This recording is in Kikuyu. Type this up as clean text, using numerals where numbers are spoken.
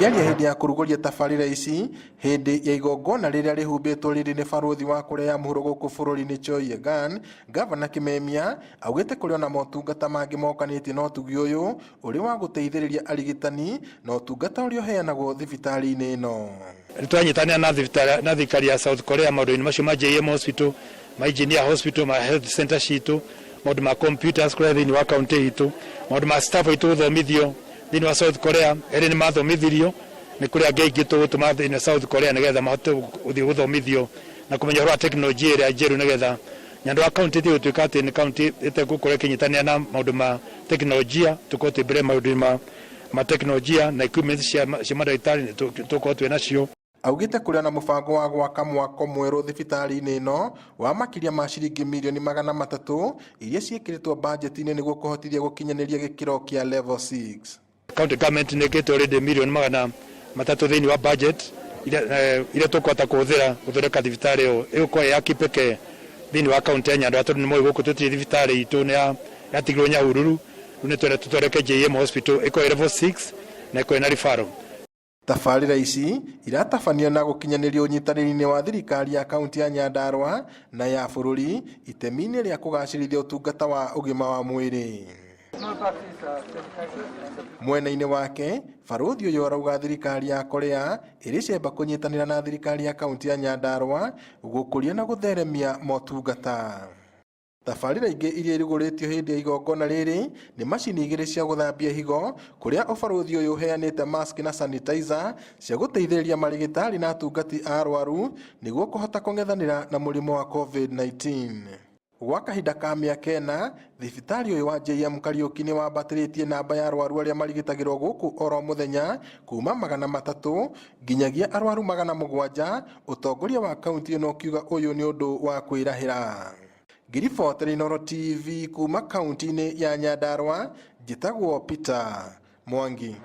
Akĩaria hĩndĩ ya kũrugũria tabarĩra ici hĩndĩ ya igongona rĩrĩa rĩhumbĩtwo rĩrĩ nĩ barũthi wa Korea ya mũhuro gũkũ bũrũri-inĩ Choi Yegan, Gavana Kimemia augĩte kũrĩ ona motungata mangĩ mokanĩtie na ũtugi ũyũ ũrĩ wa gũteithĩrĩria arigitani na ũtungata ũrĩa ũheanagwo thibitarĩ-inĩ ĩno. Nĩ tũranyitanĩra na thibitarĩ na thirikari ya South Korea maũndũ-inĩ macio ma JM Hospital, ma Engineer Hospital, ma health center citũ, maũndũ ma computers kũrĩa thĩinĩ wa kaunti itũ, maũndũ ma staff aitũ gũthomithio thĩinĩ wa South Korea, erĩ nĩ mathomithirio, nĩ kũrĩ angĩ aingĩ tũgũtũma thĩinĩ wa South Korea nĩgetha mahote gũthiĩ gũthomithio na kũmenya ũhoro wa tekinoronjia ĩrĩa njerũ nĩgetha Nyandarua kaunti ĩtige gũtuĩka atĩ nĩ kaunti ĩtegũkorwo ĩkĩnyitanĩra na maũndũ ma tekinoronjia, tũkorwo twĩ mbere maũndũ-inĩ ma tekinoronjia na equipment cia mandagĩtarĩ nĩ tũgũkorwo twĩ nacio. Augĩte kũrĩ na mũbango wa gwaka mwako mwerũ thibitarĩ-inĩ ĩno wa makĩria ma ciringi mirioni 300 iria ciĩkĩrĩtwo bajeti-inĩ nĩguo kũhotithia gũkinyanĩria gĩkĩro kĩa level 6. County government nĩ ĩkĩte already mirioni 300 thĩinĩ wa budget iria tũkũhota kũhũthĩra gũthondeka thibitarĩ ĩyo. Ĩgũkorwo ĩ ya kĩpekee thĩinĩ wa kaunti ya Nyandarua tondũ nĩ mũĩ gũkũ tũtirĩ thibitarĩ itũ nĩ yatigirwo Nyahururu, rĩu nĩ tũrenda tũthondeke JM Hospital ĩkorwo ĩ level 6 na ĩkorwo ĩna referral. Tabarĩra ici iratabanio na gũkinyanĩrio ũnyitanĩri-inĩ wa thirikari ya kaunti ya Nyandarua na ya bũrũri itemi-inĩ rĩa kũgacĩrithia ũtungata wa ũgima wa mwĩrĩ. Mwena-inĩ wake, barũthi ũyũ arauga thirikari ya Korea ĩrĩ cemba kũnyitanĩra na thirikari ya kaunti ya Nyandarua gũkũria na gũtheremia motungata. Tabarĩra ingĩ iria irugũrĩtio hĩndĩ ya igongona rĩrĩ nĩ macini igĩrĩ cia gũthambia higo kũrĩa ũbarũthi ũyũ ũheanĩte mask na sanitizer cia gũteithĩrĩria marĩgĩtarĩ na atungati a arwaru nĩguo kũhota kũng'ethanĩra na mũrimũ wa COVID-19. Gwa kahinda ka mĩaka 4, thibitarĩ ũyũ wa JM Kariuki nĩ wambatĩrĩtie namba ya arwaru arĩa marigitagĩrwo gũkũ oro mũthenya kuma 300 nginyagia arwaru 700, ũtongoria wa kaunti ĩno ũkiuga ũyũ nĩ ũndũ wa kwĩrahĩra. Ngĩribotera Inooro TV kuma kaunti-inĩ ya Nyandarua, njĩtagwo Peter Mwangi.